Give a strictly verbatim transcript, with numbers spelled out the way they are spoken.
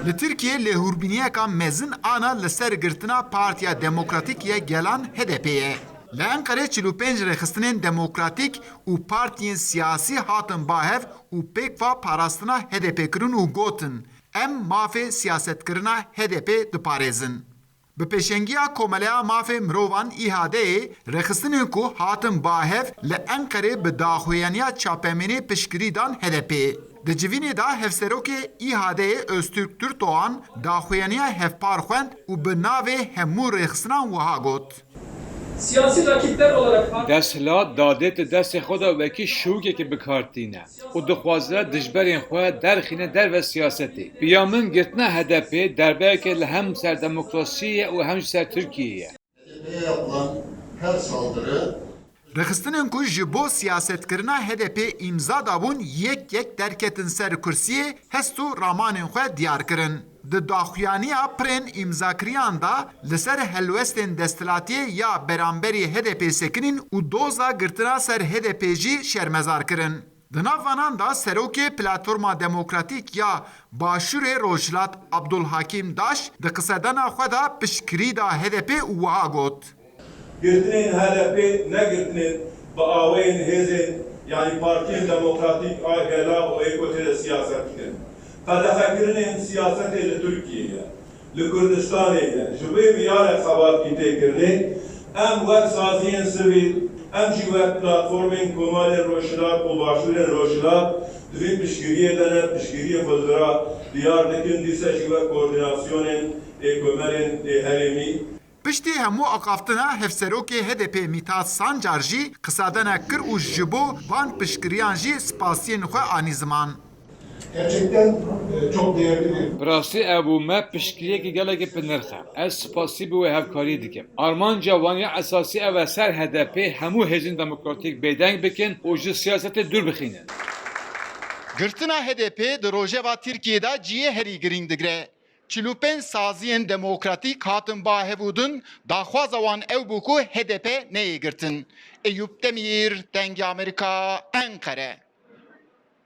Li Tirkiyê lêhûrbîniyeka mezin ana li ser girtina Partiya Demokratîk ya Gelan, H D P, ye. Li Enqerê çil û pênc rêxistinên demokratîk û partiyên siyasî hatin ba hev û pêkva parastina H D P kirin û gotin, Em mafê siyasetkirina H D P diparêzin. Bi pêşengiya Komeleya Mafê Mirovan, İHA'yê, rêxistinên ku hatin ba hev li Enqerê bi daxuyaniya çapemênê piştgirî dan H D P. Di civînê de hevserokê İHA'yê Öztürk Türkdoğan daxuyaniya hevpar xwend û bi navê hemû rêxistinan wiha got. Siyasi rakipler olarak Deshilat dadê di destê xwe de wekî şûkekê bi kar tîne û dixwaze dijberên xwe derxîne derve siyasetê. Bi ya min girtina H D P derbeyeke li hem ser demokrasiyê ye û hem jî ser Tirkiyeyê ye. H D P'ye yapılan her saldırı Rêxistinên ku ji bo siyasetkirina H D P îmza dabûn yek yek derketin ser kursiyê, hest û ramanên xwe diyar kirin. Di daxuyaniya pirên îmzakiriyan de li ser helwestên desthilatiyê ya beramberî H D P sekinîn û doza girtina ser H D P jî şermezar kirin. Di nav vanan de serokê Platforma Demokratîk ya Başûrê Rojhilat Abdulhakîm Daş di qisedana xwe de piştgirî da H D P û wiha got. Girtinên H D P ne girtinên bi aweyên hêzên, yanî partiyên demokratîk a gela û ê ku tê de siyaset dikin. Qedexekirinên siyasetê li Tirkiyeyê ye, li Kurdistanê ye. Ji vê biyarê xebatî tê kirinê, em wek saziyên sivîl, em jî wek platformên Komarê Rojhilat û Başûrên Rojhilat di vê piştgiriyê de ne, piştgiriyê xwe di vira diyar dikin, dîsa jî wek koordînasyonên ê komarên ê herêmî. Piştî hemû axaftina hevserokê H D P Mithat Sancar jî qisadene kir û ji bo van piştgiriyan jî spasiyên xwe anî ziman. Gerçekten, e, çok değerli bir Bi rastî ev bû me piştgiriyekî gelekî bi nirx e. Ez spasî bi wê hevkariyê dikim. Armanca wan ya esasî ev e ser H D P hemû hêzên demokratîk bêdeng bikin û ji siyasetê dûr bixînin. Girtina H D P di rojeva Tirkiyê de cihê herî girîng digire. Çil û pênc saziyên demokratîk hatin ba hev û din, daxwaza wan ew bû ku H D P neyê girtin. Eyûp Demîr, Dengê Amerîka, Enqere.